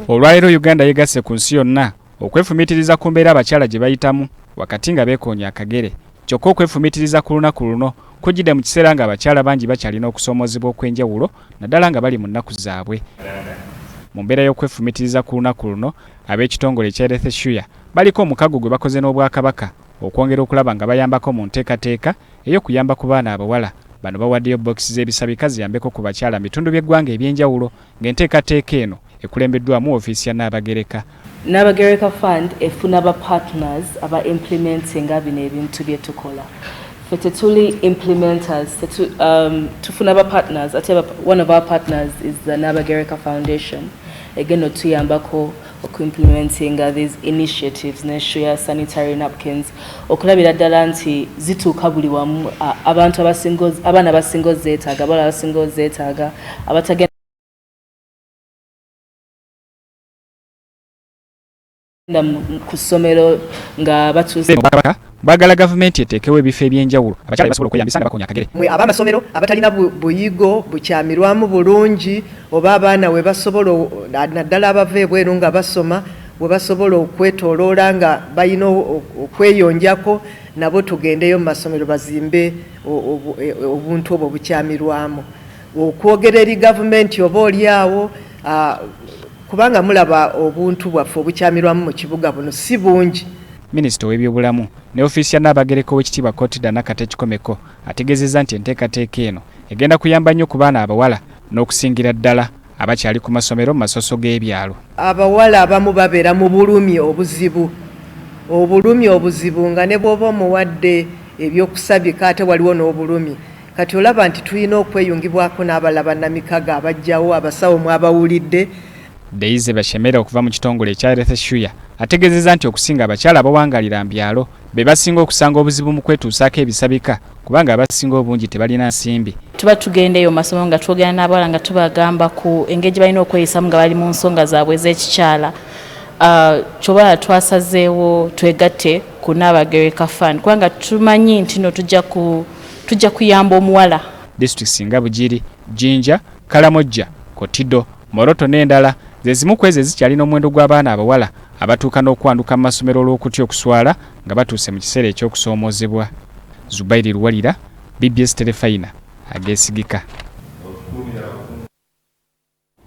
Olwaleero Uganda yegasse ku nsi yonna okwefumiitiriza ku mbeera abakyala gye bayitamu wakati nga beekoonya akagere. Kyokka okwefumiitiriza ku lunaku luno kujjidde mu kiseera ng'abakyala bangi bakyalina okusoomoozebwa okw'enjawulo naddala nga bali mu nnaku zaabwe. Mu mbeera y'okwefumiitiriza ku lunaku luno, ab'ekitongole ekya Health Sure baliko omukago gwe bakoze n'Obwakabaka okwongera okulaba nga bayambako mu nteekateeka ey'okuyamba ku baana abawala. Bano bawaddeyo bbokisi z'ebisabika ziyambeko ku bakyala mu bitundu by'eggwanga eby'enjawulo ng'enteekateeka eno ekulembeddwamu ofiisi ya Nnaabagereka. Nnaabagereka Fund efuna ba partners aba implementinga bino ebintu bye tukola. Ffe tetuli implementers, tetu, um, tufuna ba partners ate one of our partners is the Nnaabagereka Foundation egenda otuyambako okuimplementinga these initiatives ne Shuya sanitary napkins okulabira ddala nti zituuka buli wamu abantu abasinga abaana abasinga ozeetaaga, abawala abasinga ozeetaaga, abatagenda ku ssomero nga batuuse. Obwakabaka bwagala gavumenti eteekewo ebifo eby'enjawulo abakyala bye basobola okweyambisa nga bakoonya akagere. Mwe ab'amasomero abatalina buyigo bukyamirwamu bulungi oba abaana we basobola naddala abava ebweru nga basoma we basobola okwetoloola nga balina okweyonjako nabo tugendeyo mu masomero bazimbe obuntu obwo obukyamirwamu. Okwogera eri gavumenti oba oli awo kubanga mulaba obuntu bwaffe obukyamirwamu mu kibuga buno si bungi. Minisita ow'ebyobulamu ne ofiisi ya Nnaabagereka Oweekitiibwa Cotilda Nakate Kikomeko ategeezezza nti enteekateeka eno egenda kuyamba nnyo ku baana abawala n'okusingira ddala abakyali ku masomero mu masoso g'ebyalo. Abawala abamu babeera mu bulumi obuzibu, obulumi obuzibu nga ne bw'oba omuwadde eby'okusabika ate waliwo n'obulumi. Kati olaba nti tulina okweyungibwako n'abalala bannamikago abajjawo, abasawo mwabawulidde. Daisy Bashemera okuva mu kitongole ekya Health Sure ategeezezza nti okusinga abakyala abawangalira mbyalo be basinga okusanga obuzibu mu kwetuusaako ebisabika kubanga abasinga obungi tebalina nsimbi. Tuba tugenda eyo mu masomero nga twogera n'abawala nga tubagamba ku engeri gye balina okweyisamu nga bali mu nsonga zaabwe ez'ekikyala. Ky'oba twasazeewo twegatte ku Nnaabagereka Fund kubanga tumanyi nti no tujja kuyamba omuwala. Disitulikiti nga Bugiri, Jinja, Kalamojja, Kotido, Moroto n'endala ze zimu ku ezo ezikyalina omuwendo gw'abaana abawala abatuuka n'okwanduka mu masomero olw'okutya okuswala nga batuuse mu kiseera eky'okusoomoozebwa. Zubairi Luwalira, BBS Terefayina, ageesigika.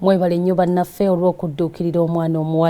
Mwebale nnyo bannaffe olw'okudduukirira omwana omuwala.